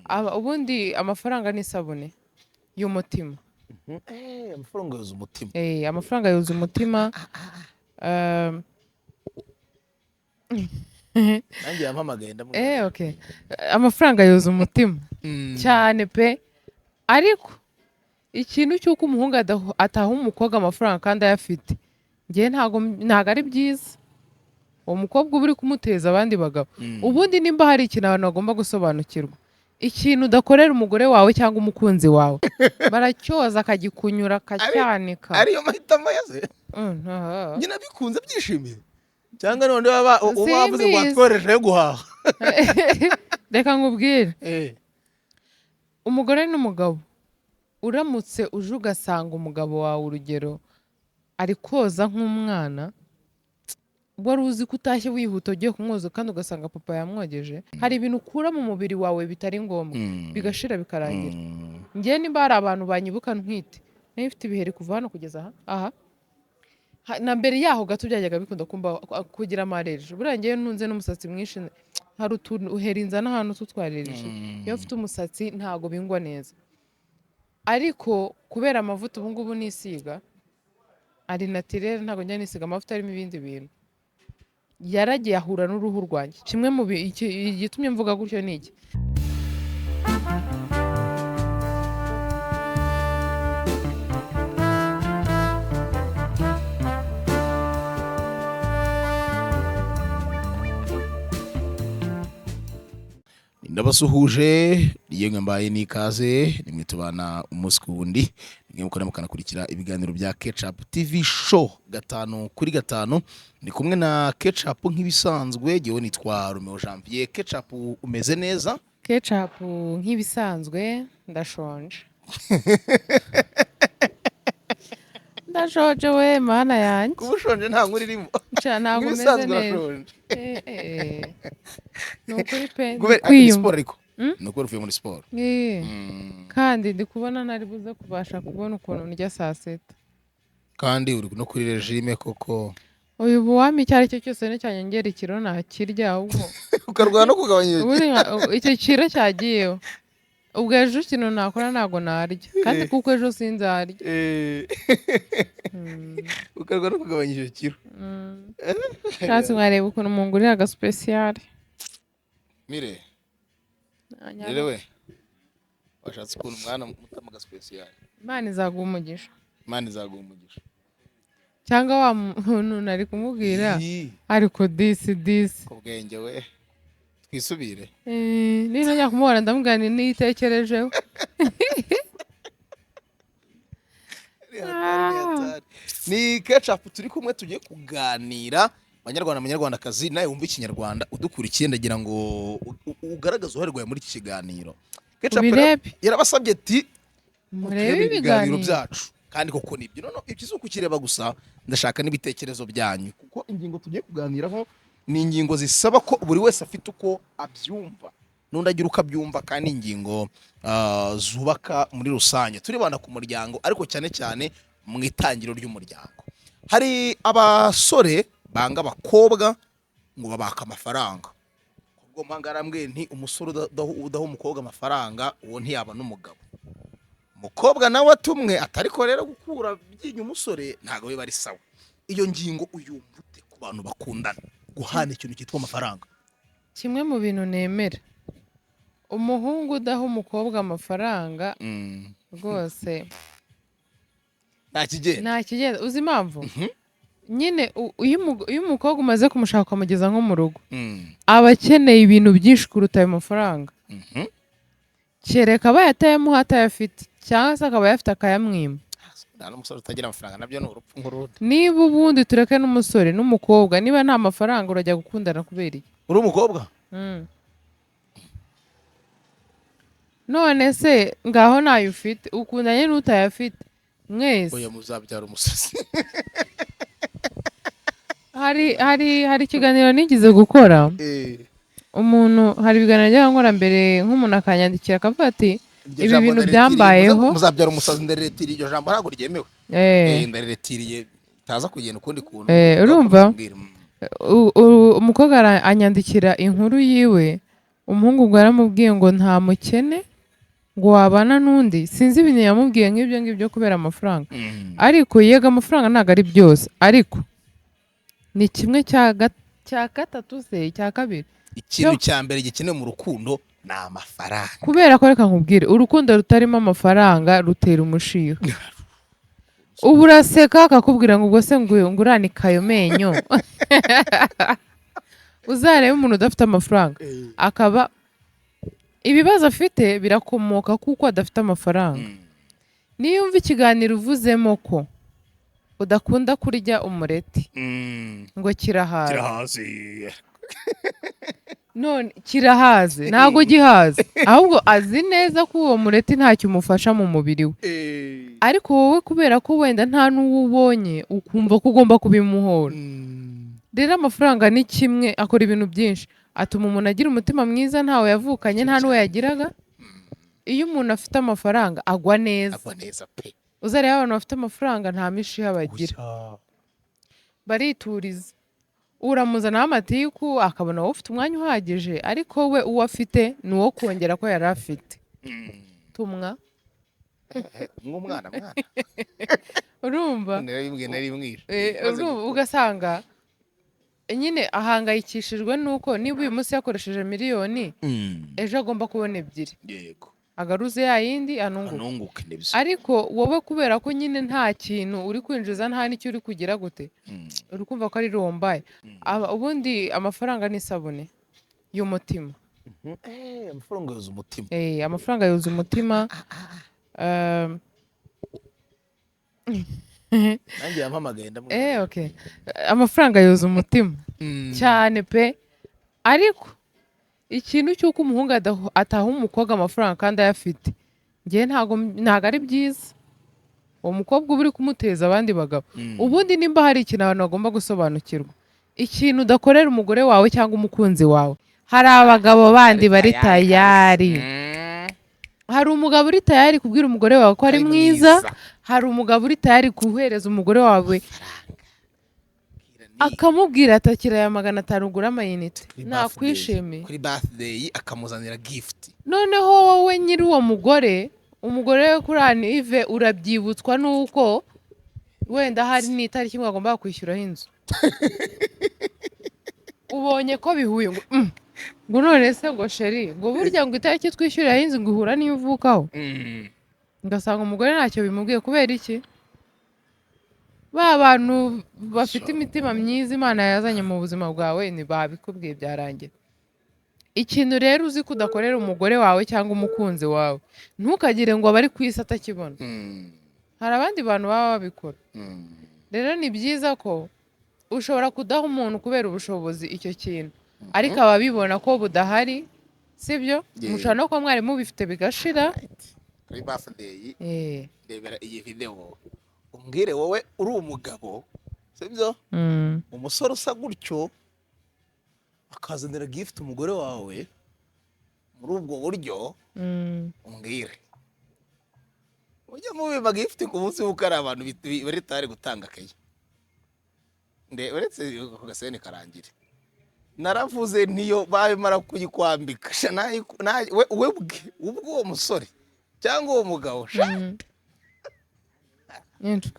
Ubundi amafaranga ni isabune y'umutima. Amafaranga yoza umutima. Amafaranga yoza umutima. Nanjye yampamagaye ndamubwira. Okay. Amafaranga yoza umutima cyane pe, ariko ikintu cy'uko umuhungu ataha umukobwa amafaranga kandi ayafite, njyewe ntago ari byiza. Uwo mukobwa uba uri kumuteza abandi bagabo. Ubundi nimba hari ikintu abantu bagomba gusobanukirwa, ikintu udakorera umugore wawe cyangwa umukunzi wawe baracyoza akagikunyura akacyanika. Ariyo mahitamo yaze. Nyine abikunze byishimiye cyangwa none baba ubavuze ngo Simbizi. watwohereje yo guhaha. Reka nkubwire, umugore n'umugabo, uramutse uje ugasanga umugabo wawe urugero ari koza nk'umwana, wari uzi ko utashye wihuta ugiye kumwoza kandi ugasanga papa yamwogeje, hari ibintu ukura mu mubiri wawe bitari ngombwa bigashira bikarangira. Njye nimba hari abantu banyibuka ntwite, nari mfite ibiheri kuva hano kugeza aha, na mbere yaho gato byajyaga bikunda kumba kugira amareje. Buriya njyewe ntunze n'umusatsi mwinshi, hari utuntu uherinza n'ahantu tutwarereje. Iyo mfite umusatsi ntago bingwa neza, ariko kubera amavuta ubu ngubu nisiga ari naturel, ntago njya nisiga amavuta arimo ibindi bintu, yaragiye ahura n'uruhu rwanjye. Kimwe mu igitumye mvuga gutyo ni iki? Ndabasuhuje yemwe mbaye n'ikaze, nimwe tubana umunsi ku wundi, nimwe mukora mukanakurikira ibiganiro bya Ketchup TV show 5 kuri 5. Ndi kumwe na Ketchup nk'ibisanzwe, jewe nitwa Romeo Janvier. Ketchup, umeze neza? Ketchup nk'ibisanzwe, ndashonje. Ndashonje we mana yanjye. Kuba ushonje nta nkuru irimo. Nca ntabwo meze Nk'ibisanzwe neza. urashonje. Ni ukuri pe, Kubera ndi kwiyumva. siporo ariko. Ni ukubera uvuye muri siporo. Kandi ndi kubona ntari buze kubasha kubona ukuntu ndya saa sita. Kandi uri no kuri regime koko. Uyu buwami icyo ari cyo cyose nticyanyongera ikiro nakirya ahubwo. Ukarwana no kugabanya Ubundi icyo kiro cyagiyeho. Ubwo ejo ikintu nakora ntago narya. Kandi kuko ejo sinzarya. Ukarwana no kugabanya icyo kiro. Nshatse mwareba ukuntu mungurira aga special. Mire. Rero we. Washatse ukuntu umwana mutama aga special. Imana izaguha umugisha. Imana izaguha umugisha. Cyangwa wa muntu nari kumubwira ariko disi disi. Ku bwenge we. Twisubire. Niba njya kumubona ndamubwira nti nitekerejeho. Ni Ketchup turi kumwe tugiye kuganira. Banyarwanda, Banyarwandakazi, nawe wumva ikinyarwanda udukurikiye, ndagira ngo ugaragaze uruhare rwawe muri iki kiganiro. Ketchup Ubirebe. yarabasabye ati murebe murebe ibiganiro ibiganiro byacu. Kandi koko nibyo. Noneho ibyo si ukukireba gusa, ndashaka n'ibitekerezo byanyu, kuko ingingo tugiye kuganiraho ni ingingo zisaba ko buri wese afite uko abyumva n'undi agira uko abyumva, kandi ingingo zubaka muri rusange. Turibanda ku muryango, ariko cyane cyane mu itangiriro ry'umuryango. Hari abasore banga abakobwa ngo babaka amafaranga. Ubwo mpanga arambwiye nti umusore udaha umukobwa amafaranga uwo ntiyaba n'umugabo. Umukobwa nawe atumwe atariko rero gukura byinyo umusore ntago biba ari sawa. Iyo ngingo uyumva ute ku bantu bakundana guhana ikintu cyitwa amafaranga? Kimwe mu bintu nemera, umuhungu udaha umukobwa amafaranga rwose nta kigenda. Nta kigenda. Uzi impamvu? Nyine iyo umukobwa umaze kumushaka ukamugeza nko mu rugo, aba akeneye ibintu byinshi kuruta ayo mafaranga. Kereka abaye atayamuha atayafite, cyangwa se akaba ayafite akayamwima. Nta n'umusore utagira amafaranga, nabyo ni urupfu nk'urundi. Niba ubundi tureke n'umusore n'umukobwa, niba nta mafaranga urajya gukundana kubera iki? Uri umukobwa? None se ngaho ntayo ufite, ukundanye n'utayafite mwese. Oya, muzabyara umusazi. Hari ikiganiro nigeze gukora. Umuntu, hari ibiganiro njya nkora mbere, nk'umuntu akanyandikira akavuga ati Iryo ibi jambo bintu ndaretiriye. byambayeho. Muzabyara umusazi, ndaretiriye, iryo jambo ntabwo ryemewe. Ndaretiriye, itaza kugenda ukundi kuntu. Urumva? Mbwira. Umukobwa anyandikira inkuru yiwe Umuhungu ngo yaramubwiye ngo nta mukene ngo wabana n'undi, sinzi ibintu yamubwiye nk'ibyo ngibyo kubera amafaranga. Ariko yego, amafaranga ntabwo ari byose, ariko ni kimwe cya gatatu se, cya kabiri. Ikintu cya mbere gikenewe mu rukundo ni amafaranga. Kubera ko, reka nkubwire, urukundo rutarimo amafaranga rutera umushiha. Ubu uraseka akakubwira ngo ubwo se ngo uranika ayo menyo. Uzarebe umuntu udafite amafaranga, akaba ibibazo afite birakomoka kuko adafite amafaranga. Niyo umva ikiganiro uvuzemo ko udakunda kurya umureti, ngo kirahaze. Kirahaze. None kirahaze, ntabwo gihaze, ahubwo azi neza ko uwo mureti ntacyo umufasha mu mubiri we. Ariko wowe kubera ko wenda nta n'uwo ubonye, ukumva ko ugomba kubimuhora. Rero amafaranga ni kimwe, akora ibintu byinshi, atuma umuntu agira umutima mwiza ntawe yavukanye, nta n'uwo yagiraga. Iyo umuntu afite amafaranga agwa neza. Agwa neza pe. Uzareba abantu bafite amafaranga nta mishiha bagira, barituriza. Uramuzanaho amatiku akabona wowe ufite umwanya uhagije, ariko we uwo afite ni uwo kongera ko yari afite tumwa. Nk'umwana mwana. Urumva? Naribwiye, naribwije. Urumva, ugasanga nyine ahangayikishijwe n'uko niba uyu munsi yakoresheje miliyoni, ejo agomba kubona 2, agaruze ya yindi anunguke. Anunguke, nibyo. Ariko wowe kubera ko nyine nta kintu uri kwinjiza, nta n'icyo uri kugira gute, uri kumva ko ari rombaye. Ubundi amafaranga ni isabune y'umutima. Amafaranga yoza umutima. Amafaranga yoza umutima. Nanjye yampamagaye ndamubwira. Okay. Amafaranga yoza umutima cyane pe. Ariko ikintu cy'uko umuhungu ataha umukobwa amafaranga kandi ayafite, njyewe ntabwo ari byiza. Uwo mukobwa uba uri kumuteza abandi bagabo. Ubundi nimba hari ikintu abantu bagomba gusobanukirwa, ikintu udakorera umugore wawe cyangwa umukunzi wawe, hari abagabo bandi bari tayari. Hari umugabo uri tayari kubwira umugore wawe ko ari mwiza, hari umugabo uri tayari guhereza umugore wawe akamubwira ati akira aya 500 ugura amayinite, nakwishimiye. Kuri birthday akamuzanira gift. Noneho wowe nyiri uwo mugore, umugore we kuri anive, urabyibutswa nuko wenda hari n'itariki imwe agomba kwishyuraho inzu, ubonye ko bihuye ngo ngo none se ngo chéri, ngo burya ngo itariki twishyuriraho inzu ngo ihura n'iyo uvukaho. Ugasanga umugore ntacyo bimubwiye. Kubera iki? Ba bantu bafite imitima myiza Imana yazanye mu buzima bwawe ntibabikubwiye, byarangira. Ikintu rero uzi ko udakorera umugore wawe cyangwa umukunzi wawe, ntukagire ngo abari ku isi atakibona. Hari abandi bantu baba babikora. Rero ni byiza ko ushobora kudaha umuntu kubera ubushobozi icyo kintu, ariko ababibona ko budahari, sibyo? Mushobora no kuba mwari mubifite bigashira. Kuri birthday, rebera iyi video umbwire wowe uri umugabo, sibyo? Umusore usa gutyo akazanira gift umugore wawe muri ubwo buryo, umbwire. Ujya mubiba gift ku munsi w'uko ari abantu bari tayari gutanga akayi. Uretse ako gasene karangire, naravuze ntiyo bamara kuyikwambika sha, we bwe ubwo uwo musore cyangwa uwo mugabo sha. Nyinshi.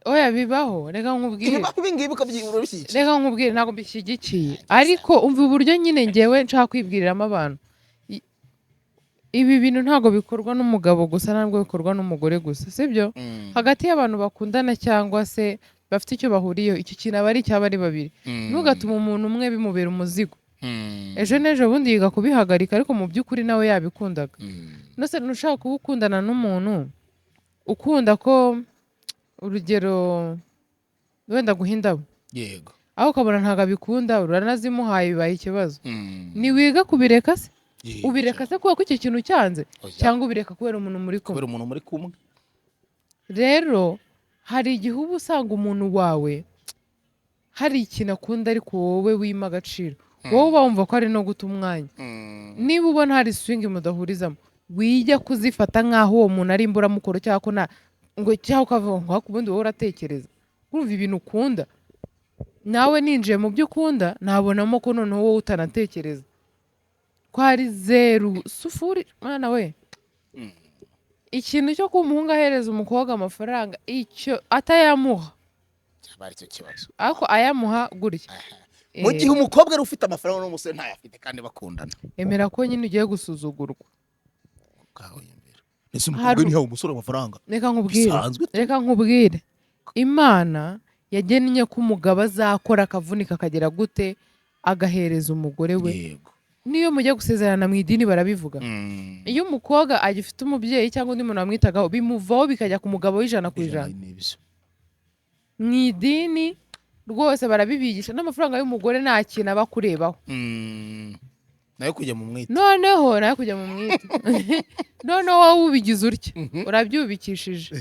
Oya, bibaho, reka nkubwire. Ibi ngibi urabishyigikiye? Reka nkubwire, ntabwo mbishyigikiye, ariko umva uburyo nyine ngewe nshaka kwibwiriramo abantu. Ibi bintu ntabwo bikorwa n'umugabo gusa, ntabwo bikorwa n'umugore gusa, sibyo? Hagati y'abantu bakundana cyangwa se bafite icyo bahuriyeho, icyo kintu aba ari icyaba ari babiri. Ntugatume umuntu umwe bimubera umuzigo, ejo n'ejo bundi yiga kubihagarika, ariko mu by'ukuri nawe yabikundaga. Nose ntushaka kuba ukundana n'umuntu ukunda ko, urugero, wenda guha indabo, aho ukabona ntabwo abikunda, uranazimuhaye bibaye ikibazo. Ntiwiga kubireka se? Ubireka se kubera ko icyo kintu cyanze, Oya. cyangwa ubireka kubera umuntu muri kumwe? Kubera umuntu muri kumwe. Rero hari igihe uba usanga umuntu wawe hari ikintu akunda, ariko wowe wima agaciro, wowe uba wumva ko ari no guta umwanya. Niba ubona hari swing mudahurizamo, wijya kuzifata nk'aho uwo muntu ari imburamukoro, cyangwa ko nta ngo, cyangwa ukavuga ngo ariko ubundi wowe uratekereza, urumva ibintu ukunda. Nawe ninjiye mu byo ukunda, nabonamo ko noneho wowe utanatekereza ko hari zeru sufuri. Mwana we, ikintu cyo kuba umuhungu ahereza umukobwa amafaranga, icyo atayamuha, Cyaba ari cyo kibazo. Ariko ayamuha gutya. Mu gihe umukobwa ari ufite amafaranga n'umusore ntayafite kandi bakundana, Emera ko nyine ugiye gusuzugurwa. Ngaho yemera. Ese umukobwa ntiyaha umusore amafaranga? Reka nkubwire. Bisanzwe. Reka nkubwire, Imana yagennye ko umugabo azakora akavunika, akagera gute, agahereza umugore we. Niyo mujya gusezerana mu idini barabivuga. Iyo umukobwa agifite umubyeyi cyangwa undi muntu wamwitagaho, bimuvaho bikajya ku mugabo w'100%. Nibyo. Mu idini rwose barabibigisha, n'amafaranga y'umugore nta kintu aba akurebaho. Nayo kujya mu mwite. Noneho nawe kujya mu mwite, noneho wowe ubigize utya, urabyubikishije,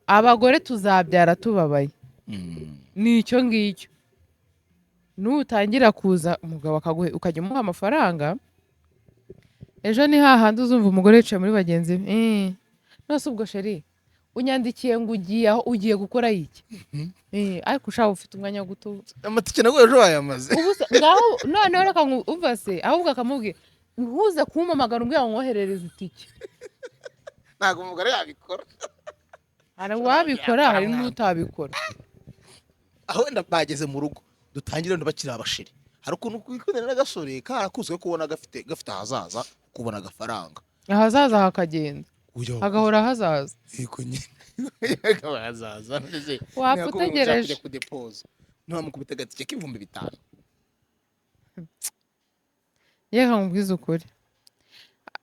abagore tuzabyara tubabaye. Ni icyo ngicyo. Nutangira kuza umugabo akaguhe, ukajya umuha amafaranga, ejo ni hahandi uzumva umugore yicaye muri bagenzi be: "None se ubwo chéri unyandikiye ngo ugiye aho, ugiye gukora iki? Ariko ushaka ufite umwanya wo gutuza." Amatike nawe ejo wayamaze. Ubu se ngaho noneho reka umva se, ahubwo akamubwira: "Ntuze kumpamagara umbwira ngo nkoherereze itike." Ntabwo umugore yabikora. Hari uwabikora, hari n'utabikora. Aho wenda bageze mu rugo, dutangire wenda bakiri abachéri, hari ukuntu kwikundana n'agasore karakuzwe, kubona gafite ahazaza, kubona agafaranga. Ahazaza hakagenda. Ujya Hagahora hazaza. Yego nyine, ahazaza. Wapfa utegereje. Kujya kudepoza, ntiwamukubita agatike k'5,000? Reka nkubwize ukuri,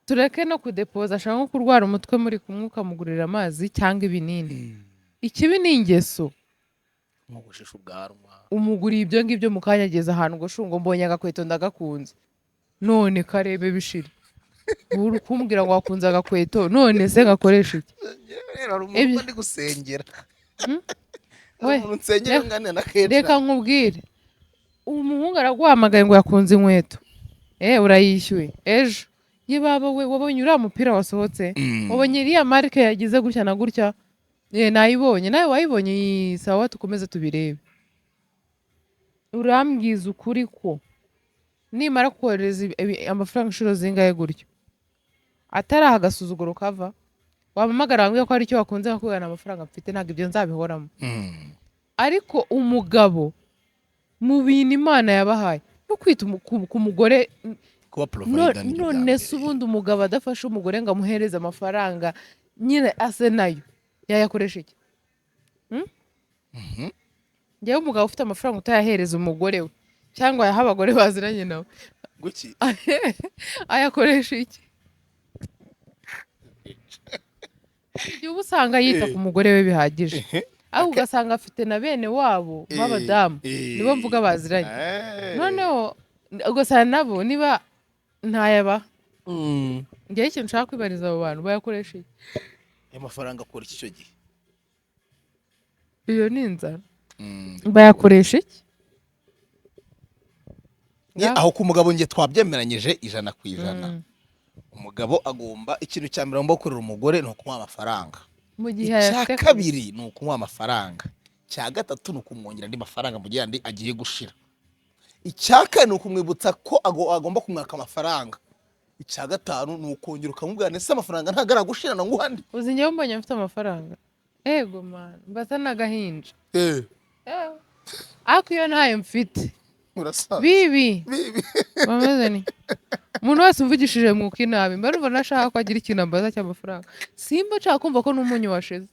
tureke no kudepoza. Ashaka nko kurwara umutwe muri kumwe, ukamugurira amazi cyangwa ibinini. Ikibi ni ingeso. Nkogoshisha ubwanwa. Umuguriye ibyo ngibyo, mu kanya ageze ahantu ngo shungo mbonye agakweto ndagakunze, none karebe bishira. Uri kumbwira ngo wakunze agakweto, none se gakoresha iki? Rero hari umuntu ndi gusengera. Hari We, umuntu nsengera nganira na kenshi. Reka nkubwire, umuhungu araguhamagaye ngo yakunze inkweto, urayishyuye. Ejo ye baba we, wabonye uriya mupira wasohotse? Wabonye iriya marike yagize gutya na gutya? Nayibonye. Nawe wayibonye? Yi, sawa, tukomeze tubirebe. Urambwiza ukuri ko nimara kohereza amafaranga inshuro zingahe gutyo, atari aha agasuzuguro kava, wampamagara wambwira ko hari icyo wakunze, nkakubwira amafaranga mfite, ntabwo ibyo nzabihoramo. Ariko umugabo, mu bintu Imana yabahaye no kwita ku mugore Kuba provider ni None se ubundi umugabo adafashe umugore ngo amuhereze amafaranga nyine ase nayo, yayakoresha iki? Hmm? Njyewe umugabo ufite amafaranga utayahereza umugore we cyangwa yaha abagore baziranye nawe, Guki? ayakoresha iki? Igihe uba usanga yita ku mugore we bihagije, ariko ugasanga afite na bene wabo b'abadamu, nibo mvuga baziranye, noneho ugasanga nabo niba ntayabaha. Njyewe ikintu nshaka kwibariza abo bantu, bayakoresha iki? Ayo mafaranga akora iki icyo gihe? Iyo ni inzara. Bayakoresha iki? Aho ku mugabo njye twabyemeranyije 100%. Umugabo agomba, ikintu cya mbere agomba gukorera umugore ni ukumuha amafaranga. Mu gihe Icya ayafite. kabiri ni ukumuha amafaranga. Icya gatatu ni ukumwongera andi mafaranga mu gihe andi agiye gushira. Icya kane ni ukumwibutsa ko agomba kumwaka amafaranga. Icya gatanu ni ukongera ukamubwira: "Ese amafaranga ntabwo aragushirana ngo andi?" Uzi njyewe mbonye mfite amafaranga, ego man, mbasa n'agahinja. Ariko iyo ntayo mfite, Urasaza. bibi. Bibi. Bameze ni umuntu wese umvugishije mwuka inabi, mba numva nashaka ko agira ikintu ambaza cy'amafaranga, simba nshaka kumva ko n'umunyu washize.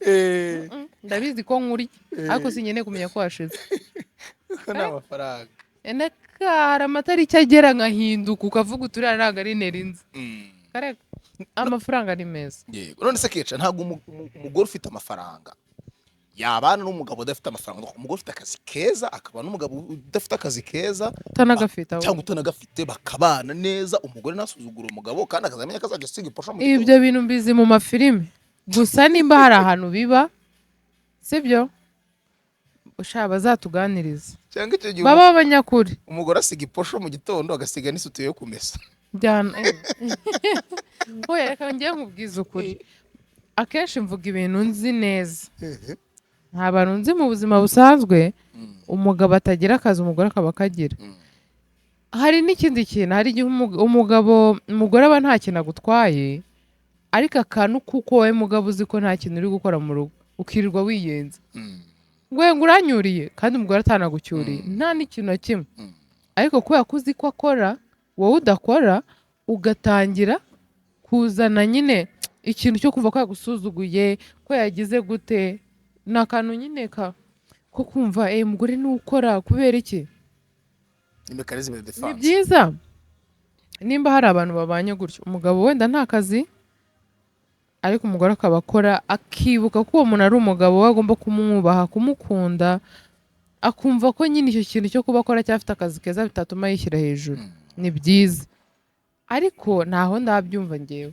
Ndabizi ko nkurya, ariko sinkeneye kumenya ko washize. Ko ni amafaranga. Eneka hari amatariki agera nkahinduka, ukavuga uti uriya ntabwo ari nerinzi. Kareka, amafaranga ni meza. Yego. None se Keca, ntabwo umugore ufite amafaranga yabana n'umugabo udafite amafaranga? Umugore ufite akazi keza akaba n'umugabo udafite akazi keza, Utanagafite ahubwo. cyangwa utanagafite, bakabana neza, umugore ntasuzugure umugabo, kandi akazamenya ko azajya asiga iposho mu gitondo. Ibyo bintu mbizi mu mafilime gusa. Nimba hari ahantu biba, sibyo, ushaka bazatuganiriza. Cyangwa icyo gihe Baba abanyakuri. umugore asiga iposho mu gitondo, agasiga n'isutiye yo kumesa. Byana. Oya, reka njye nkubwize ukuri, akenshi mvuga ibintu nzi neza, nta bantu nzi mu buzima busanzwe. Umugabo atagira akazi, umugore akaba akagira. Hari n'ikindi kintu, hari igihe umugabo, umugore aba nta kintu agutwaye, ariko akantu kuko wowe mugabo uzi ko nta kintu uri gukora mu rugo, ukirirwa wiyenza ngo ngo uranyuriye, kandi umugore atanagucyuriye nta n'ikintu na kimwe, ariko kubera ko uzi ko akora wowe udakora, ugatangira kuzana nyine ikintu cyo kumva ko yagusuzuguye, ko yagize gute. Ni akantu nyine ko kumva umugore niwe ukora, kubera iki? Ni mécanisme de Ni défense. byiza nimba hari abantu babanye gutyo, umugabo wenda nta kazi ariko umugore akaba akora, akibuka ko uwo muntu ari umugabo we, agomba kumwubaha, kumukunda, akumva ko nyine icyo kintu cyo kuba akora cyangwa afite akazi keza bitatuma yishyira hejuru. Ni byiza, ariko ntaho ndabyumva ngewe.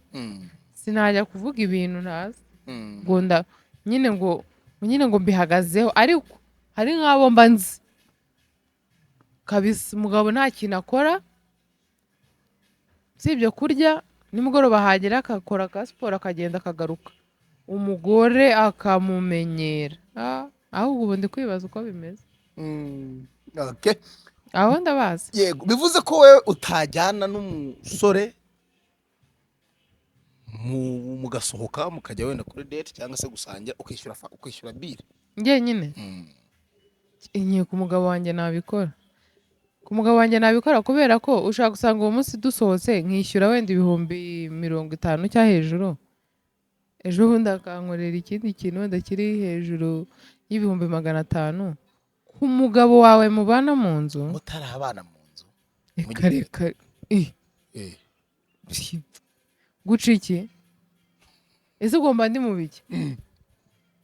Sinajya kuvuga ibintu ntazi ngo nyine ngo mbihagazeho, ariko hari nk'abo mba nzi kabisa, umugabo nta kintu akora usibye kurya, nimugoroba hagera akakora ka siporo, akagenda, akagaruka, umugore akamumenyera. Ahubwo ubu ndi kwibaza uko bimeze. Okay. Aho ndabazi. Yego, bivuze ko wowe utajyana n'umusore mugasohoka, mukajya wenda kuri date cyangwa se gusangira, ukishyura bill? Njyenyine? Nke ku mugabo wanjye nabikora, ku mugabo wanjye nabikora, kubera ko ushobora gusanga uwo munsi dusohotse nkishyura wenda 50,000 cyangwa hejuru, ejo bundi akankorera ikindi kintu wenda kiri hejuru y'500,000. Ku mugabo wawe mubana mu nzu? Mutari abana mu nzu. Reka reka. Guca iki? Ese ugomba ndi mu biki?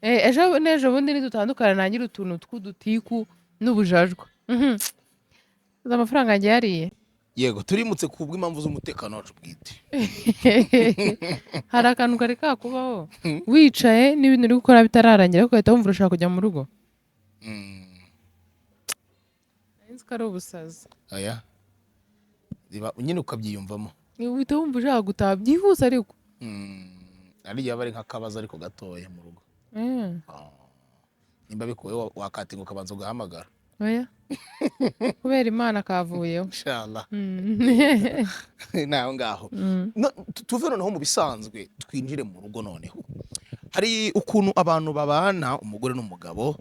Ejo n'ejo bundi nidutandukana nangire utuntu tw'udutiku n'ubujajwa. Uzi amafaranga yanjye yariye. Yego, turimutse ku bw'impamvu z'umutekano wacu bwite. Hari akantu kari kakubaho, wicaye n'ibintu uri gukora bitararangira, ariko ugahita wumva urashaka kujya mu rugo? Nzi ko ari ubusazi. Aya riba nyine ukabyiyumvamo. Uhita wumva ushaka gutaha byihuse ariko. Ari igihe aba ari nk'akabazo ariko gatoya mu rugo. Nimba bikuwe wakatinga ukabanza ugahamagara. Oya, kubera Imana kavuyeho. Inshallah. Naho ngaho. No, tuve noneho mu bisanzwe twinjire mu rugo. Noneho hari ukuntu abantu babana, umugore n'umugabo.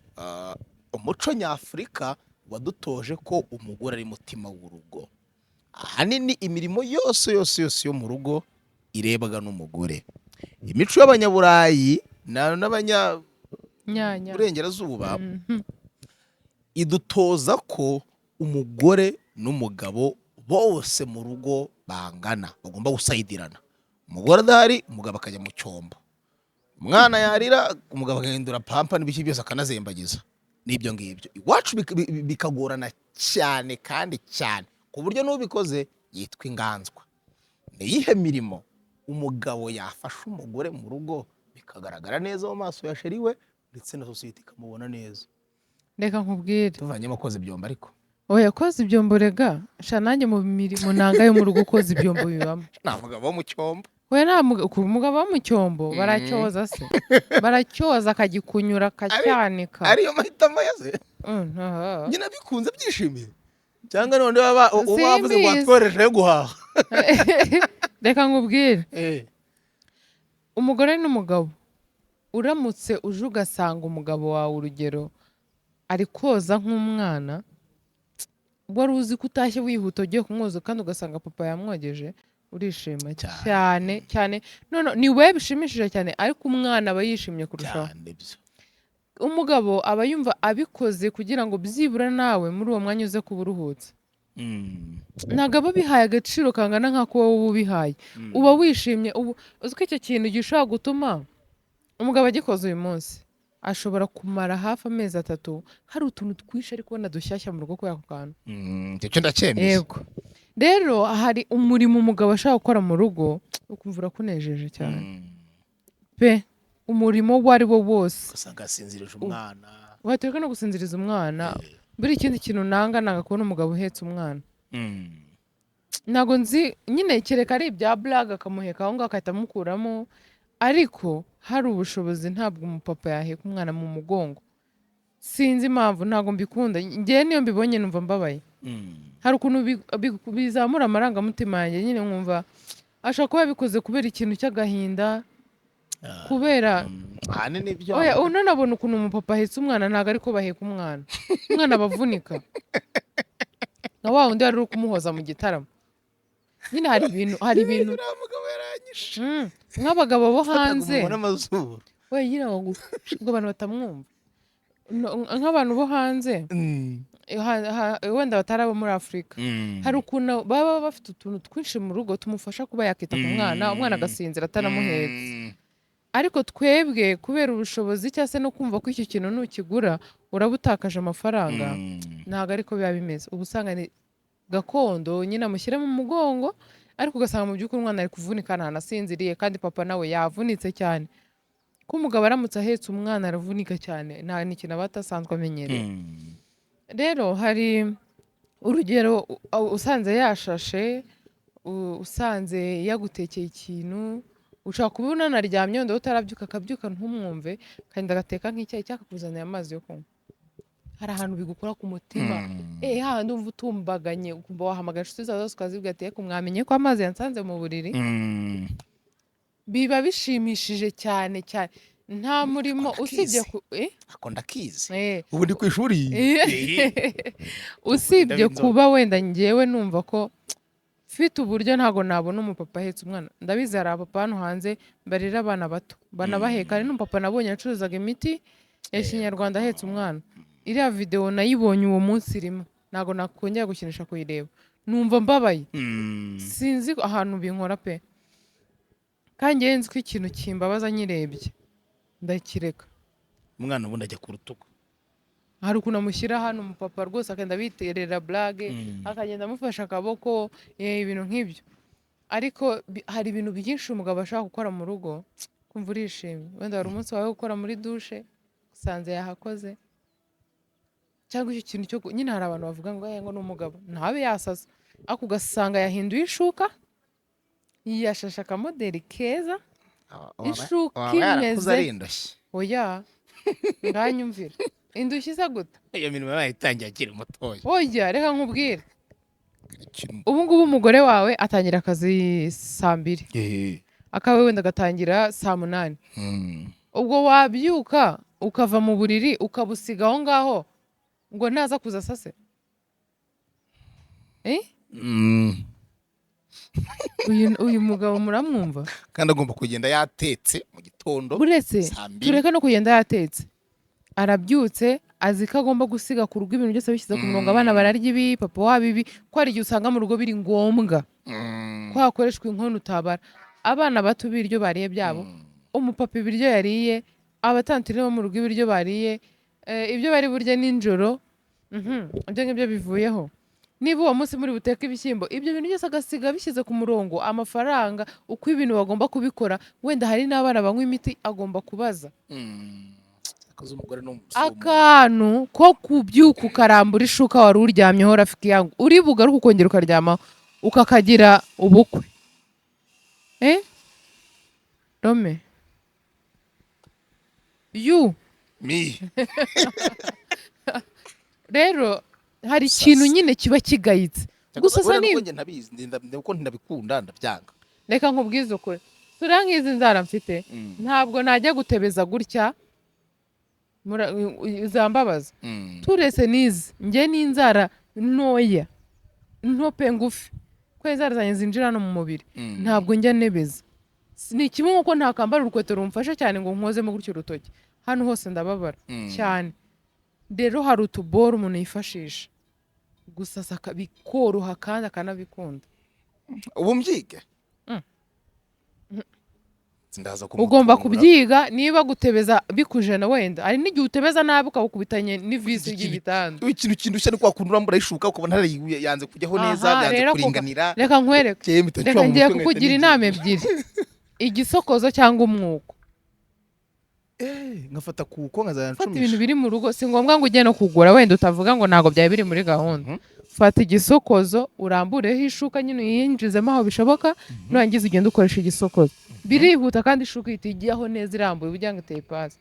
Umuco nyafurika wadutoje ko umugore ari mutima w'urugo. Ahanini imirimo yose yose yose yo mu rugo irebwa n'umugore. Imico y'abanyaburayi n'abanya nyanya burengerazuba idutoza ko umugore n'umugabo bose mu rugo bangana, bagomba gusayidirana. Umugore adahari, umugabo akajya mu cyombo, umwana yarira, umugabo agahindura pampa n'ibiki byose, akanazembagiza n'ibyo ngibyo. Iwacu bikagorana cyane kandi cyane, ku buryo n'ubikoze yitwa inganzwa. Ni iyihe mirimo umugabo yafasha umugore mu rugo bikagaragara neza mu maso ya chéri we, ndetse na sosiyete ikamubona neza? Reka nkubwire. Tuvanyemo koza ibyombo ariko. Oya, koza ibyombo rega sha, nanjye mu mirimo nanga yo mu rugo koza ibyombo bibamo. Nta mugabo wo mu cyombo. Oya, nta ku mugabo wo mu cyombo baracyoza se, baracyoza akagikunyura, akacyanika. Ariyo mahitamo yaze. Nta. Nyine abikunze byishimiye, cyangwa none baba uba wavuze ngo Simbizi. watwohereje yo guhaha. Reka nkubwire. Umugore n'umugabo, uramutse uje ugasanga umugabo wawe, urugero, ari koza nk'umwana, wari uzi ko utashye wihuta ugiye kumwoza, kandi ugasanga papa yamwogeje, urishima. Cyane. Cyane cyane. None ni wowe bishimishije cyane, ariko umwana aba yishimye kurushaho. Cyane byo. Umugabo aba yumva abikoze kugira ngo byibura nawe muri uwo mwanya uze kuba uruhutse. Ntabwo aba abihaye agaciro kangana nk'ako wowe uba ubihaye, uba wishimye. Ubu uzi ko icyo kintu gishobora gutuma umugabo agikoze uyu munsi, ashobora kumara hafi amezi 3 hari utuntu twinshi ari kubona dushyashya mu rugo kubera ako kantu. Icyo cyo ndacyemeye. Yego, rero hari umurimo umugabo ashobora gukora mu rugo ukumva urakunejeje cyane pe, umurimo uwo ari wo wose. Ugasanga yasinzirije umwana. Waterwa no gusinziriza umwana. Buri ikindi kintu nanga, nanga kubona umugabo uhetse umwana. Ntabwo nzi nyine, kereka ari ibya blague, akamuheka aho ngaho agahita amukuramo, ariko hari ubushobozi ntabwo umupapa yaheka umwana mu mugongo. Sinzi impamvu, ntabwo mbikunda. Njyewe niyo mbibonye numva mbabaye. Hari ukuntu bizamura amarangamutima yanjye nyine, nkumva ashobora kuba yabikoze kubera ikintu cy'agahinda, kubera Ahanini ibyo. Oya, unanabona ukuntu umupapa ahetse umwana, ntabwo ariko baheka umwana, umwana abavunika nka wa wundi wari uri kumuhoza mu gitaramo nyine. Hari ibintu Uriya mugabo yaranyishe. Nk'abagabo bo Fataga hanze. umunwa n'amazuru. We nyine ngo ngo abantu batamwumva. No, nk'abantu bo hanze, wenda batari abo muri Afurika, hari ukuntu baba bafite utuntu twinshi mu rugo tumufasha kuba yakita ku mwana, umwana agasinzira atanamuhetse. Ariko twebwe kubera ubushobozi cyangwa se no kumva ko icyo kintu nukigura uraba utakaje amafaranga, ntabwo ariko biba bimeze. Uba usanga ni gakondo nyine, amushyira mu mugongo, ariko ugasanga mu by'ukuri umwana ari kuvunika, ntanasinziriye, kandi papa nawe yavunitse cyane. Ko umugabo aramutse ahetse umwana aravunika cyane, nta n'ikintu aba adasanzwe amenyereye. Rero hari urugero, usanze yashashe, usanze yagutekeye ikintu, ushobora kuba unanaryamye wenda utarabyuka, akabyuka ntumwumve, akagenda agateka nk'icyayi cyangwa akakuzanira amazi yo kunywa. Hari ahantu bigukora ku mutima, hahandi umva utumbaganye, ukumva wahamagara inshuti zawe zose ukazibwira ati: "Eko mwamenye ko amazi yansanze mu buriri." Biba bishimishije cyane cyane. Nta murimo usibye ku Ako ndakizi. Ubu ndi ku ishuri. Usibye Ndabinzobe. kuba wenda njyewe numva ko mfite uburyo, ntabwo nabona umupapa ahetse umwana. Ndabizi hari abapapa hano hanze barera abana bato banabaheka. Hari n'umupapa nabonye acuruzaga imiti ya kinyarwanda ahetse umwana. Iriya videwo nayibonye uwo munsi irimo, ntabwo nakongera gukinisha kuyireba, numva mbabaye. Sinzi ahantu binkora pe. Kandi njyewe nzi ko ikintu kimbabaza nyirebye ndakireka. Umwana ubundi ajya ku rutugu. Hari ukuntu amushyira hano umupapa rwose, akagenda biterera blague, akagenda amufashe akaboko, ibintu nk'ibyo. Ariko hari ibintu byinshi umugabo ashobora gukora mu rugo kumva urishimye. Wenda hari umunsi wawe wo gukora muri dushe, usanze yahakoze, cyangwa icyo kintu cyo nyine hari abantu bavuga ngo: "Eh, ngo ni umugabo ntabe yasaza," ariko ugasanga yahinduye ishuka, yashashe akamoderi keza, ishuka Waba yarakuze imeze ari indushyi. Oya, nganyumvira, indushyi isa gute? Iyo mirimo yayitangiye akiri mutoya. Oya, reka nkubwire. Ubu ngubu umugore wawe atangira akazi saa 2, akawe wenda agatangira saa 8. Ubwo wabyuka ukava mu buriri ukabusiga aho ngaho ngo naza kuza asase, eh? Uyu mugabo muramwumva? Kandi agomba kugenda yatetse mu gitondo Uretse saa 2. Tureke no kugenda yatetse, arabyutse azi ko agomba gusiga ku rugo ibintu byose bishyize ku murongo, abana bararya ibi, papa wabo ibi, ko hari igihe usanga mu rugo biri ngombwa ko hakoreshwa inkono utabara, abana bato ibiryo bariye byabo, umupapa ibiryo yariye, abatantine bo mu rugo ibiryo bariye, ibyo bari burye nijoro. Ibyo ngibyo bivuyeho. Niba uwo munsi muri buteke ibishyimbo, ibyo bintu byose agasiga bishyize ku murongo, amafaranga, uko ibintu bagomba kubikora. Wenda hari n'abana banywa imiti, agomba kubaza. Akazi umugore ni Akantu ko kubyuka ukarambura ishuka wari uryamyeho, rafiki yangu, uri bugaruke ukongera ukaryamaho, ukakagira ubukwe, eh rome yu. Mi. Rero hari ikintu nyine kiba kigayitse gusa sa ni ni njye ntabizi, kuko ndabikunda ndabyanga. Reka nkubwize ukuri, sura nk'izi nzara mfite, ntabwo najya gutebeza gutya, zambabaza. Turese n'izi, njye n'inzara ntoya nto pe, ngufi, ko inzara zanjye zinjira no mu mubiri, ntabwo njya nebeza. Ni kimwe nk'uko ntakambara urukweto rumfasha cyane ngo nkozemo gutyo urutoki, hano hose ndababara cyane. Rero hari utuboro umuntu yifashisha gusasa bikoroha kandi akanabikunda. Ubu mbyige. Ndaza Ugomba kumutungura. kubyiga. Niba gutebeza bikujena, wenda hari n'igihe utebeza nabi ukawukubitanye n'ivisi ry'igitanda. Ikintu kindushya ni kwa kundi urambura ishuka ukabona hari yanze kujyaho neza, Aha, byanze rero kuringanira. Reka nkwereke. Njyewe mpita Reka nshyira mu ngiye mutwe nkahita kukugira nigira. inama ebyiri: igisokozo cyangwa umwuko. Ngafata kuko nkazajya Fata ibintu ncumisha. biri mu rugo, si ngombwa ngo ujye no kugura, wenda utavuga ngo ntabwo byari biri muri gahunda. Fata igisokozo urambureho ishuka nyine, uyinjizemo aho bishoboka, nurangiza ugende ukoresha igisokozo, birihuta kandi ishuka ihita ijyaho neza irambuye, ugira ngo iteye ipasi.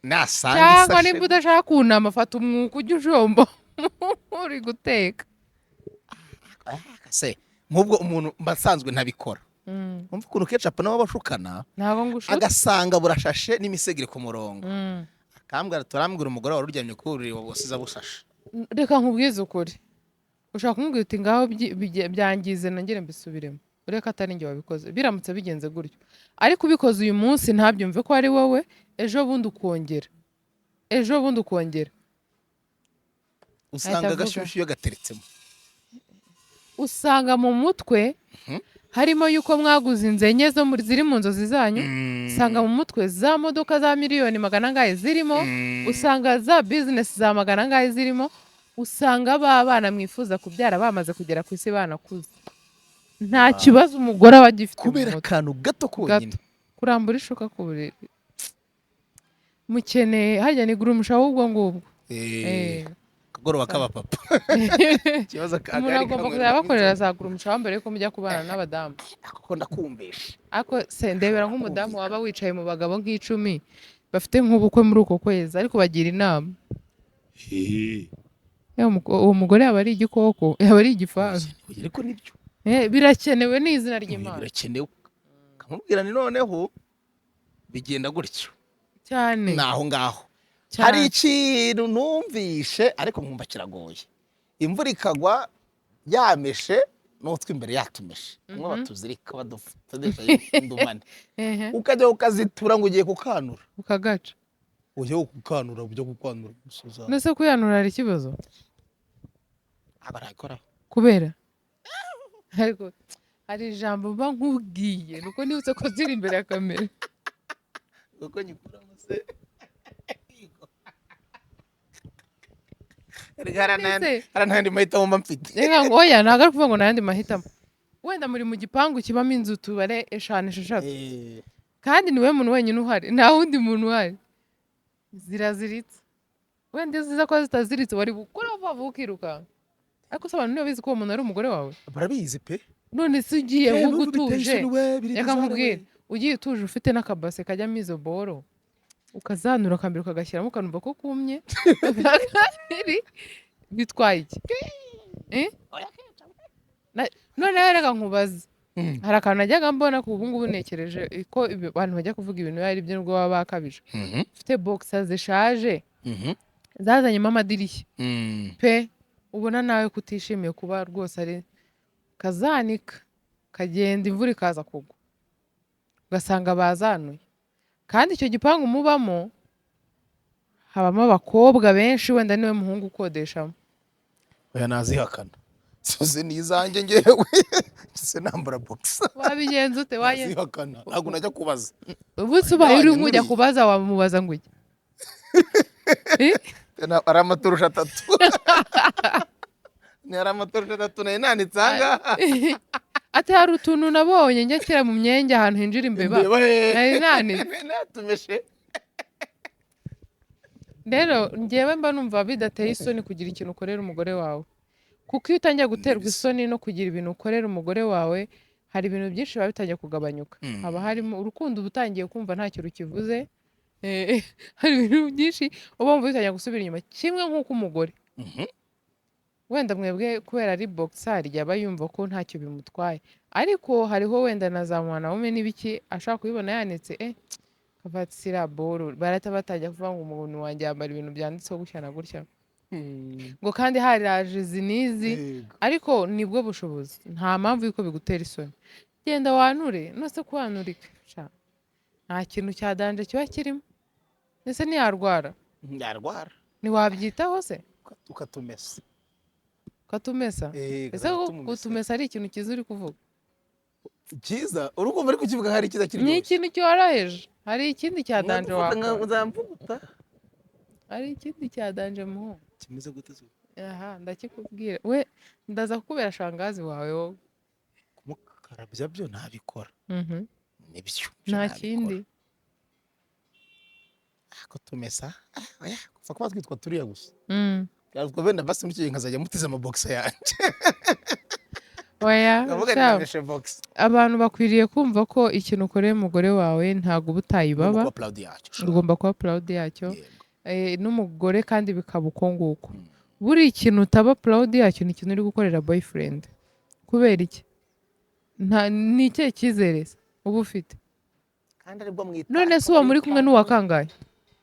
Nasanga Cyangwa isashe. nimba udashaka kunama, fata umwuko ujye ujomba uri guteka. Ah, se nk'ubwo umuntu mba nsanzwe ntabikora. Umva ukuntu Kecapu nabo bashukana. Ntabwo ngushuka. Agasanga burashashe n'imisego iri ku murongo, akambwira, turambwira umugore wari uryamye ku buriri wasize bushashe. Reka nkubwize ukuri, ushobora kumubwira uti: "Ngaho byangize nongere mbisubiremo," ureka atari njye wabikoze. Biramutse bigenze gutyo, ariko ubikoze uyu munsi ntabyumve ko ari wowe, ejo bundi ukongera, ejo bundi ukongera, usanga Ahita avuga. Agashyushyu iyo gateretsemo. Usanga mu mutwe harimo yuko mwaguze inzu enye zo muri ziri mu nzozi zanyu, usanga mu mutwe za modoka za miliyoni magana angahe zirimo, usanga za bizinesi za magana angahe zirimo, usanga ba bana mwifuza kubyara bamaze kugera ku isi, banakuze. Nta kibazo umugore aba agifite mu Kubera mutwe. akantu gato konyine. Gato. Kurambura ishuka ku buriri, mukeneye harya ni gurumusha ahubwo ngubwo. Akagoroba k'abapapa, ikibazo Umuntu akagari agomba kamwe. kuzajya bakorera za gurumusha mbere yuko mujya kubana n'abadamu. Kuko ndakumvisha. Ariko se ndebera nk'umudamu waba wicaye mu bagabo nk'icumi bafite nk'ubukwe muri uko kwezi, ariko bagira inama. Yewe, uwo mugore yaba ari igikoko, yaba ari igifaru. Ariko nibyo. Birakenewe ni izina ry'Imana. Birakenewe, kamubwira ni noneho bigenda gutyo. Cyane. Ni aho ngaho. Cyane. Hari ikintu numvishe ariko nkumva kiragoye: imvura ikagwa yameshe n'utwo imbere yatumeshe, umwe batuzirika badufasha indumane, ukajya ukazitura ngo ugiye kukanura. Ukagaca. Ujya kukanura, ujya kukanura gusoza. Nese kuyanura hari ikibazo? Ntabwo nabikoraho. Kubera ariko hari ijambo mba nkubwiye, nuko nibutse ko ziri imbere ya kamera. Kuko nyikuramo se. Erega Ese- hari n'ayandi mahitamo mba mfite. Reka ngo oya, ntabwo ari ukuvuga ngo nta yandi mahitamo. Wenda muri mu gipangu kibamo inzu tubare eshanu, esheshatu, kandi niwe muntu wenyine uhari, nta wundi muntu uhari, ziraziritse. Wenda iyo ziza kuba zitaziritse wari gukora vuba vuba ukirukanka. Ariko se abantu ntibabizi ko uwo muntu ari umugore wawe? Barabizi pe. None se ugiye nk'ubwo Biteye utuje, isoni we, biri reka bizarre we. nkubwire, ugiye utuje ufite n'akabase kajyamo izo boro, ukazanura akambere ukagashyiramo, ukanumva ko kumye, kabiri bitwaye iki? Eh? Noneho reka nkubaze. Hari akantu najyaga mbona, ku ubu ngubu ntekereje ko abantu bajya kuvuga ibintu biba ari byo nubwo baba bakabije. Ufite boxer zishaje zazanyemo amadirishya pe, ubona nawe kutishimiye kuba rwose ari kazanika, kagenda imvura ikaza kugwa ugasanga bazanuye, kandi icyo gipangu mubamo habamo abakobwa benshi, wenda niwe muhungu ukodeshamo. Oya, nazihakana zose ni izanjye, ngewe se nambara boxer. Wabigenza ute? Nazihakana, ntabwo najya kubaza. Ubutse ubaye uri nk'ujya Nuriye. kubaza, wamubaza ngo iki? Eh? Ari amaturusha atatu, ni ari amaturusha atatu nari nanitse aha ngaha. Ati hari utuntu nabonye njya nshyira mu myenge ahantu hinjira imbeba. Imbeba he? Nari nanitse. Natumeshe. Rero njyewe mba numva bidateye isoni kugira ikintu ukorera umugore wawe, kuko iyo utangiye guterwa isoni no kugira ibintu ukorera umugore wawe, hari ibintu byinshi biba bitangiye kugabanyuka. Haba harimo urukundo, uba utangiye kumva ntacyo rukivuze. Hari ibintu byinshi uba wumva bitangiye gusubira inyuma, kimwe nk'uko umugore wenda mwebwe kubera ari boxer yaba yumva ko ntacyo bimutwaye, ariko hariho wenda na za mwanaume n'ibiki ashaka kubibona yanitse, kavatira boro barahita batangira kuvuga ngo umuntu wanjye yambara ibintu byanditseho gutya na gutya, ngo kandi haraje izi n'izi. Ariko nibwo bushobozi, nta mpamvu y'uko bigutera isoni. Genda wanure. Nose kuwanurika sha, nta kintu cya danger kiba kirimo. Ese ntiyarwara? Yarwara. Ntiwabyitaho se? Ukatumesa. Ukatumesa. Ese Ukazajya tumumesa. Kutumesa ari ikintu cyiza uri kuvuga? Cyiza, urukumva ariko ukivuga hari icyiza Ni kiryoshye. ikintu cyoroheje. Hari ikindi cya danger wakora. Nzamvuguta. Hari ikindi cya danger muhu. Kimeze gute se? Aha ndakikubwira, we ndaza kukubera shangazi wawe wowe. Kumukarabya byo ntabikora. Nibyo. Nta Nabikora. kindi. Ako tumesa, ah, oya, kupfa kuba twitwa turiya gusa. Ubwo wenda basi muri icyo gihe nkazajya mutiza amabogisa yanjye. Oya. Ndavuga Sha, ni box. Abantu bakwiriye kumva ko ikintu ukoreye umugore wawe ntabwo uba utayibaba. Kuba proud yacyo. Ugomba kuba proud yacyo. Yego. N'umugore kandi bikaba uko nguko. Buri ikintu utaba proud yacyo ni ikintu uri gukorera boyfriend. Kubera iki? Nta ni ikihe cyizere se uba ufite? Kandi aribwo mwita. None se uwo muri kumwe n'uwa kangahe?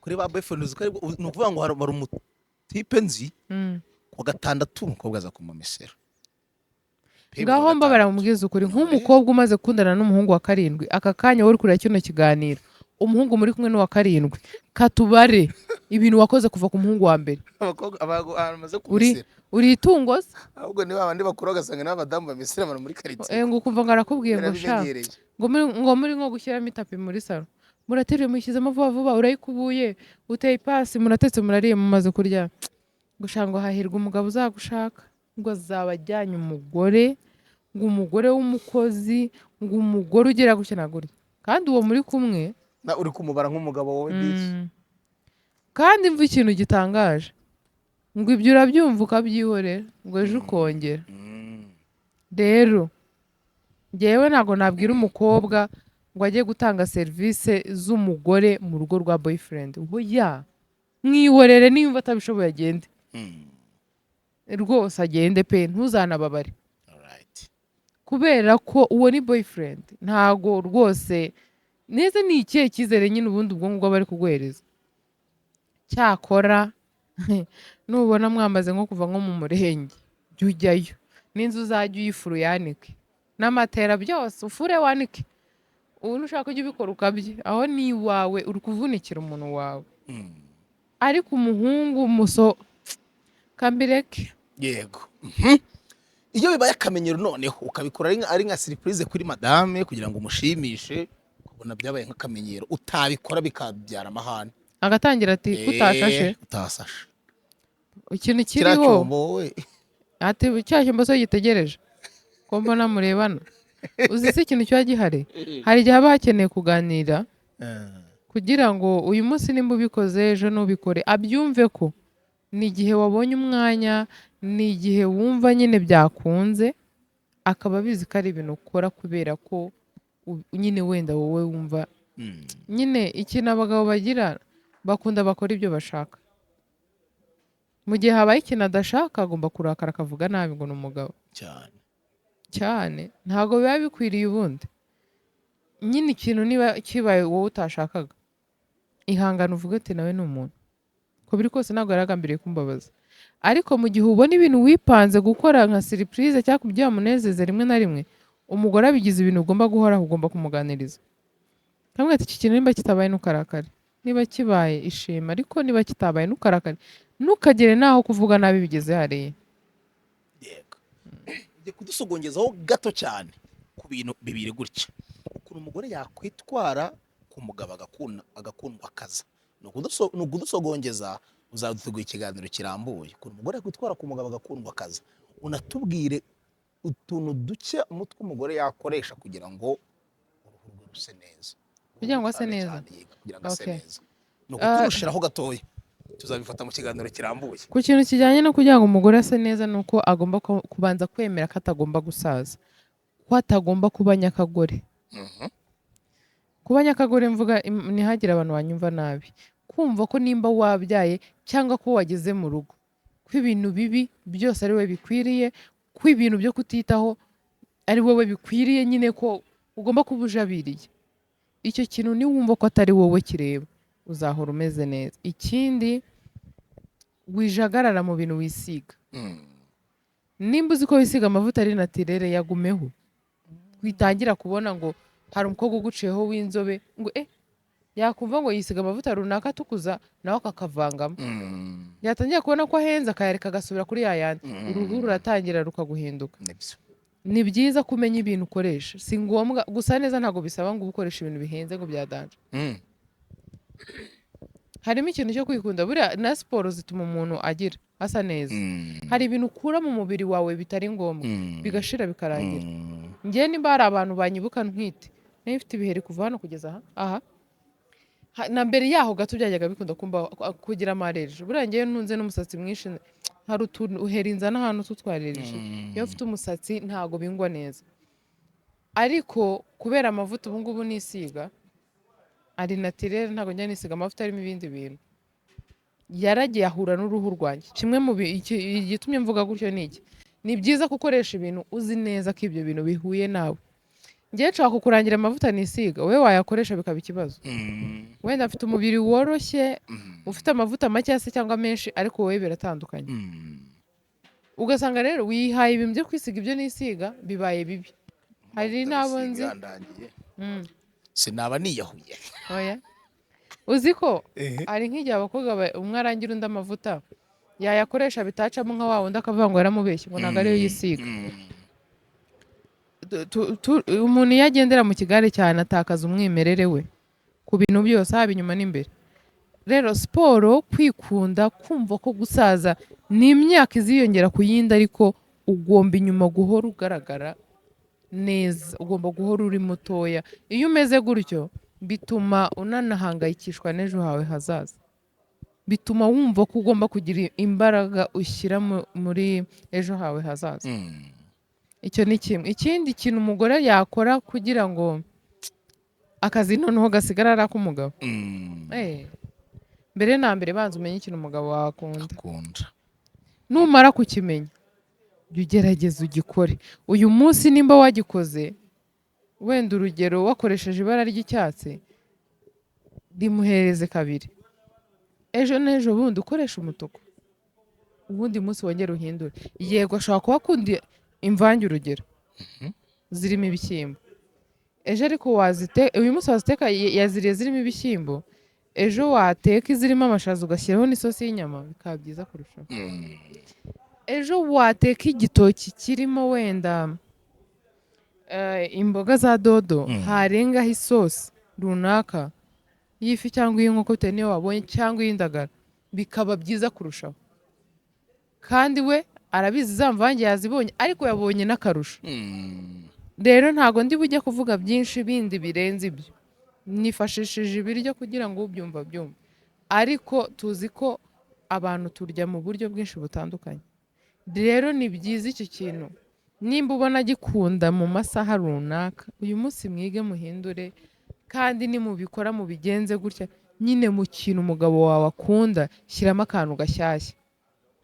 Kuri ba boyfriend, uzi ko ni ukuvuga ngo hari umutipe nzi, kuwa gatandatu umukobwa aza kumumesera. Pe, Ngaho kuwa mbabara, gatandatu. Mubwize ukuri, nk'umukobwa umaze gukundana n'umuhungu wa karindwi, aka kanya wowe uri kureba kino kiganiro, umuhungu muri kumwe n'uwa karindwi, katubare ibintu wakoze kuva ku muhungu wa mbere. Abakobwa abantu bamaze Uri kumesera. uri itungo se? Ahubwo ni babandi bakuru, ugasanga n'abadamu bamesera abantu muri karitsiye. Ngo ukumva ngo arakubwiye ngo sha, Yarabimenyereye. ngo muri nko gushyiramo itapi muri salo, murateruye, mushyizemo vuba vuba, urayikubuye, uteye ipasi, muratetse, murariye, mumaze kurya, gushaka ngo hahirwa umugabo uzagushaka, ngo azaba ajyanye umugore, ngo umugore w'umukozi, ngo umugore ugera gutya na gutya, kandi uwo muri kumwe Na uri kumubara nk'umugabo wowe disi. Kandi mva ikintu gitangaje, ngo ibyo urabyumva ukabyihorera, ngo ejo ukongera. Rero njyewe ntabwo nabwira umukobwa ngo ajye gutanga serivisi z'umugore mu rugo rwa boyfriend. Oya, mwihorere, niyumva atabishoboye agende. Rwose agende pe, ntuzanababare. Alright. Kubera ko uwo ni boyfriend, ntago rwose neza. Ni ikihe cyizere nyine ubundi ubwo ngubwo bari kuguhereza? Cyakora nubona mwamaze nko kuva nko mu murenge, jya ujyayo n'inzu, uzajya uyifura, uyanike n'amatera byose, ufure wanike. Ubu nushaka ujye ubikora ukabye, aho ni iwawe, uri kuvunikira umuntu wawe. Ariko umuhungu muso kambireke. Yego. Iyo bibaye akamenyero noneho ukabikora ari nka surprise kuri madame kugira ngo umushimishe, ukabona byabaye nk'akamenyero, utabikora bikabyara amahane. Agatangira ati kutashashe. Utasashe. Ikintu kiriya kiriho cyombo wowe. Ati cya cyombo se gitegereje ko mbona murebana? Uzi se ikintu kiba gihari? Hari igihe haba hakeneye kuganira kugira ngo uyu munsi nimba ubikoze, ejo ntubikore, abyumve ko ni igihe wabonye umwanya, ni igihe wumva nyine byakunze, akaba abizi ko ari ibintu ukora kubera ko nyine wenda wowe wumva nyine. Ikintu abagabo bagira, bakunda bakora ibyo bashaka. Mu gihe habaye ikintu adashaka, agomba kurakara, akavuga nabi, ngo ni umugabo. Cyane. Cyane, ntabwo biba bikwiriye. Ubundi nyine ikintu niba kibaye wowe utashakaga, ihangane, uvuge ati nawe ni umuntu, uko biri kose ntabwo yari agambiriye kumbabaza. Ariko mu gihe ubona ibintu wipanze gukora nka surprise cyangwa kugira munezeze, rimwe na rimwe umugore abigize ibintu ugomba guhoraho, ugomba kumuganiriza kamwe ati iki kintu nimba kitabaye ntukarakare, niba kibaye ishima, ariko niba kitabaye ntukarakare, ntukagere n'aho kuvuga nabi bigeze hariya. Yego, ugiye kudusogongezaho gato cyane ku bintu bibiri gutya: ukuntu umugore yakwitwara ku mugabo agakunda, agakundwa akaza. Ni ukudusogongeza, uzadutegura ikiganiro kirambuye ukuntu umugore yakwitwara ku mugabo agakundwa akaza, unatubwire utuntu duke umutwe umugore yakoresha kugira ngo uruhu rwe ruse neza. Kugira ngo ase Cyane neza. cyane, yego, kugira ngo ase neza. Ni ukuturushiraho gatoya, tuzabifata mu kiganiro kirambuye. Ku kintu kijyanye no kugira ngo umugore ase neza, ni uko agomba kubanza kwemera ko atagomba gusaza, ko atagomba kuba nyakagore. Kuba nyakagore mvuga, ntihagire abantu banyumva nabi, kumva ko nimba wabyaye cyangwa ko wageze mu rugo, ko ibintu bibi byose ari wowe bikwiriye, ko ibintu byo kutitaho ari wowe bikwiriye, nyine ko ugomba kuba ujabiriye. Icyo kintu niwumva ko atari wowe kireba, uzahora umeze neza. Ikindi, wijagarara mu bintu wisiga. Nimba uzi ko wisiga amavuta ari naturel, yagumeho. Witangira kubona ngo hari umukobwa uguciyeho w'inzobe, ngo yakumva ngo yisiga amavuta runaka atukuza, nawe akakavangamo. Yatangira kubona ko ahenze, akayareka, agasubira kuri ya yandi. Uruhu ruratangira rukaguhinduka. Nibyo. Ni byiza kumenya ibintu ukoresha. Si ngombwa gusa neza, ntabwo bisaba ngo ube ukoresha ibintu bihenze ngo bya danger. Harimo ikintu cyo kwikunda. Buriya na siporo zituma umuntu agira asa neza. Hari ibintu ukura mu mubiri wawe bitari ngombwa, bigashira, bikarangira. Njyewe nimba hari abantu banyibuka ntwite, nari mfite ibiheri kuva hano kugeza aha aha. Na mbere yaho gato byajyaga bikunda kumba kugira amareje. Buriya njyewe ntunze n'umusatsi mwinshi, Hari utuntu uhera n'ahantu tutwaririje. Iyo mfite umusatsi ntago bingwa neza, ariko kubera amavuta ubu ngubu nisiga ari naturel, ntabwo njya nisiga amavuta arimo ibindi bintu, yaragiye ahura n'uruhu rwanjye. Kimwe mu igitumye mvuga gutyo ni iki: ni byiza gukoresha ibintu uzi neza ko ibyo bintu bihuye nawe. Ngewe nshobora kukurangira amavuta nisiga, wowe wayakoresha bikaba ikibazo. Wenda mfite umubiri woroshye, ufite amavuta make se cyangwa menshi, ariko wowe biratandukanye. Ugasanga rero wihaye ibintu byo kwisiga, ibyo nisiga bibaye bibi. Hari n'abo nzi. Yandangiye. Sinaba niyahuye. Oya, uzi ko hari nk'igihe abakobwa umwe arangira undi amavuta, yayakoresha bitacamo, nka wa wundi akavuga ngo yaramubeshye, ngo ntabwo ariyo yisiga. Umuntu iyo agendera mu kigare cyane atakaza umwimerere we ku bintu byose, haba inyuma n'imbere. Rero siporo, kwikunda, kumva ko gusaza ni imyaka iziyongera ku yindi, ariko ugomba inyuma guhora ugaragara neza, ugomba guhora uri mutoya. Iyo umeze gutyo bituma unanahangayikishwa n'ejo hawe hazaza, bituma wumva ko ugomba kugira imbaraga ushyira muri ejo hawe hazaza. Icyo ni kimwe. Ikindi kintu umugore yakora kugira ngo akazi noneho gasigara ari ak'umugabo, mbere na mbere banza umenye ikintu umugabo wawe akunda. Akunda. Numara kukimenya, jya ugerageza ugikore. Uyu munsi nimba wagikoze, wenda urugero wakoresheje ibara ry'icyatsi, rimuhereze kabiri, ejo n'ejo bundi ukoresha umutuku, ubundi munsi wongere uhindure. Yego, ashobora kuba akunda imvange, urugero zirimo ibishyimbo. Ejo ariko wazite, uyu munsi waziteka yaziriye zirimo ibishyimbo, ejo wateka izirimo amashaza ugashyiraho n'isosi y'inyama, bikaba byiza kurushaho. Ejo wateka igitoki kirimo wenda imboga za dodo, harengaho isosi runaka y'ifi cyangwa iy'inkoko bitewe n'iyo wabonye, cyangwa iy'indagara, bikaba byiza kurushaho. Kandi we arabizi, za mvange yazibonye, ariko yabonye n'akarusho. Rero ntabwo ndi bujye kuvuga byinshi bindi birenze ibyo. Nifashishije ibiryo kugira ngo ubyumva byumve, ariko tuzi ko abantu turya mu buryo bwinshi butandukanye. Rero ni byiza icyo kintu nimba ubona gikunda mu masaha runaka, uyu munsi mwige muhindure, kandi nimubikora mubigenze gutya nyine. Mu kintu umugabo wawe akunda shyiramo akantu gashyashya.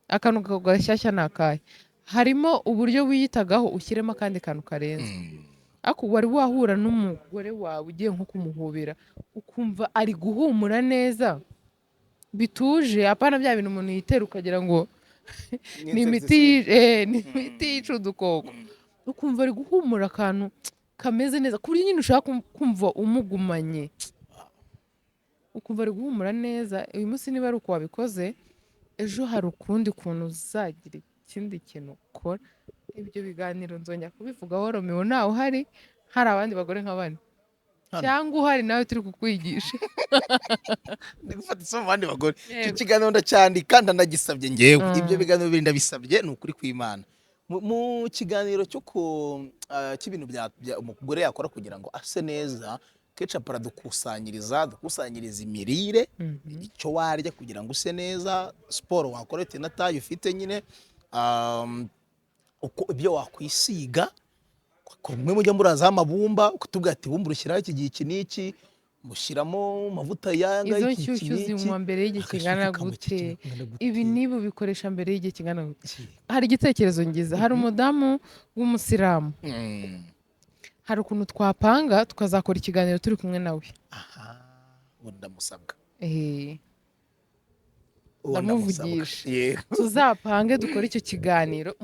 Akantu gashyashya ni akahe? Harimo uburyo wiyitagaho, ushyiremo akandi kantu karenze. Ariko wari wahura n'umugore wawe ugiye nko kumuhobera, ukumva ari guhumura neza bituje, apana bya bintu umuntu yitera ukagira ngo ni imiti ni imiti yica udukoko, ukumva ari guhumura akantu kameze neza, ku buryo nyine ushaka kumva umugumanye, ukumva ari guhumura neza. Uyu munsi niba ari uko wabikoze, ejo hari ukundi kuntu uzagira ikindi kintu ukora. Ibyo biganiro nzongera kubivugaho Romeo ntawe uhari, hari abandi bagore nka bane. Hano. Cyangwa uhari nawe turi kukwigisha. Ndi gufata isomo mu bandi bagore. Icyo Yego. kiganiro ndacyandika, ndanagisabye ngewe. Ibyo biganiro bibiri ndabisabye, ni ukuri kw'Imana. Mu kiganiro cyo ku cy'ibintu bya umugore yakora kugira ngo ase neza, Kecapu aradukusanyiriza, dukusanyiriza imirire, icyo warya kugira ngo use neza, siporo wakora bitewe na taille ufite nyine, uko ibyo wakwisiga. Kumwe mujya murazaho amabumba, ukatubwira ati ibumba urushyiraho iki gihe iki n'iki, mushyiramo amavuta yanga Izo iki iki nshyushyu n'iki. zinywa mbere y'igihe Agashyushyu kingana kanywa iki gute? kingana gute? Ibi niba ubikoresha mbere y'igihe kingana gute? Iki. Hari igitekerezo ngize: hari umudamu w'umusilamu, hari ukuntu twapanga tukazakora ikiganiro turi kumwe nawe. Aha, ubu ndamusabwa. Uwo ndamusabwa. Ndamuvugisha. Yego. Tuzapange dukore icyo kiganiro.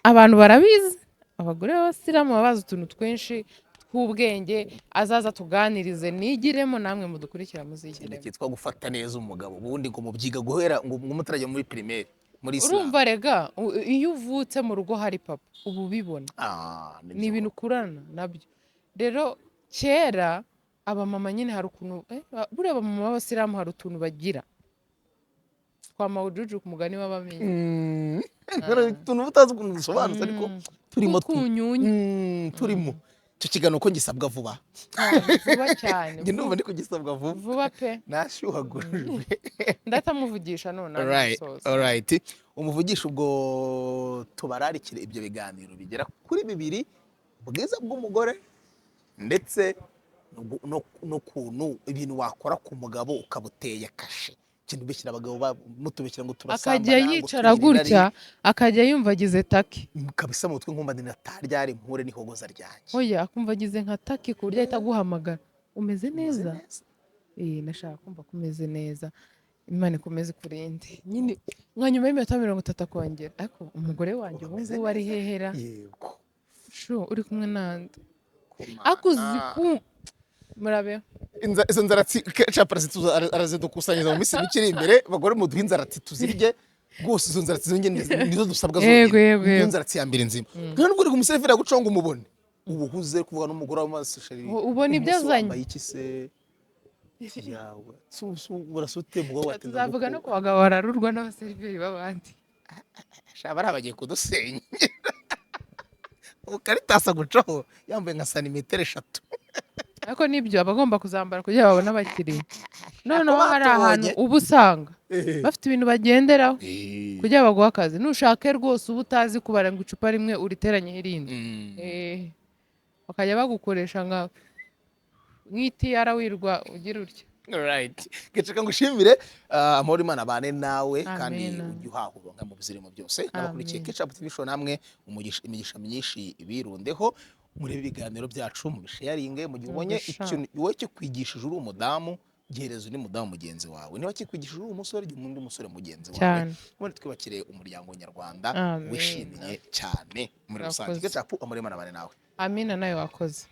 Abantu barabizi, abagore b'abasilamu baba bazi utuntu twinshi tw'ubwenge. Azaza tuganirize, nigiremo, namwe mudukurikira Ikintu muzigiremo. cyitwa gufata neza umugabo, ubundi ngo mubyiga guhera ngo mutarajya muri primaire muri Islam. Urumva rega, iyo uvutse mu rugo hari papa, uba ubibona. Ah, Ni ibintu ukurana nabyo. Rero kera abamama nyine hari ukuntu buriya abamama b'abasilamu hari utuntu bagira twa mawujuju, ku mugani w'abamenyi. Hari utuntu utazi ukuntu dusobanutse, ariko turimo Tw'utwunyunyu. Turimo. Icyo kiganiro ko ngisabwa vuba. Cyane, vuba cyane. Njye ndumva ndi kugisabwa vuba. Vuba pe. Nashyuhagujwe. Ndatamuvugisha none. Alright, Gusoza. alright. Umuvugisha ubwo, tubararikire ibyo biganiro bigera kuri bibiri: ubwiza bw'umugore ndetse n'ukuntu ibintu wakora ku mugabo ukabuteye kashe. Ikintu bishyira abagabo mutubeshyira ngo turasambana, Akajya ngo yicara tugira irari. gutya, akajya yumva agize taki. Kabisa, mu mutwe nkumva ndi nataryari mpure n'ihogoza ryanjye. Oya, akumva agize nka taki ku buryo ahita aguhamagara: "Umeze neza?" Neza. Eh, nashaka kumva ko umeze neza, Imana ikomeze ikurinde. Nyine nka nyuma y'iminota 30 akongera: "Ariko umugore wanjye ubu Umeze ngubu ari neza. hehera?" Yego. Shu uri kumwe nande? Kumana. Ariko uzi ku murabeho. Izo nzaratsi Kecapu arazidukusanyiriza mu minsi mike iri imbere. Bagore, muduhe inzaratsi tuzirye rwose. Izo nzaratsi zonyine nizo dusabwa Yego, zonyine. yego, Niyo yego. nzaratsi ya mbere nzima. Nta nubwo uri umuseriveri agucaho ngo umubone, uba uhuze kuvuga n'umugore w'amaso: "Chéri, Ubona ibyo umunsi azanye. wambaye iki se yawe? Urasute umugabo watinda." Tuzavuga no ku bagabo bararurwa n'abaseriveri b'abandi. Shaba bariya bagiye kudusenya. Ukaritasa gucaho yambaye nka santimetero 3. Ariko nibyo, aba agomba kuzambara kugira babone abakiriya. Noneho hari ahantu Batubonye. uba usanga bafite ibintu bagenderaho kugira baguhe akazi. Nushake rwose uba utazi kubara ngo icupa rimwe uriteranyeho irindi. Bakajya bagukoresha nka nk'itiyara, wirwa ugira utya. Alright. Geceka ngushimire, amahoro Imana abane nawe kandi Amen. ujye uhaha uronka mu bizirimo byose. N'abakurikiye Amen. Ketchup TV Show namwe, umugisha, imigisha myinshi ibirundeho. Murebe ibiganiro byacu, mubisharinge. Mu gihe ubonye Mugisha. ikintu wowe kikwigishije uri umudamu, gihereza undi mudamu mugenzi wawe. Niba kikwigishije uri umusore, giha undi musore mugenzi wawe. Cyane. Ubundi twubakire umuryango nyarwanda Amen. wishimye cyane muri rusange. Urakoze. Ketchup, amahoro Imana abane nawe. Amina, nawe wakoze.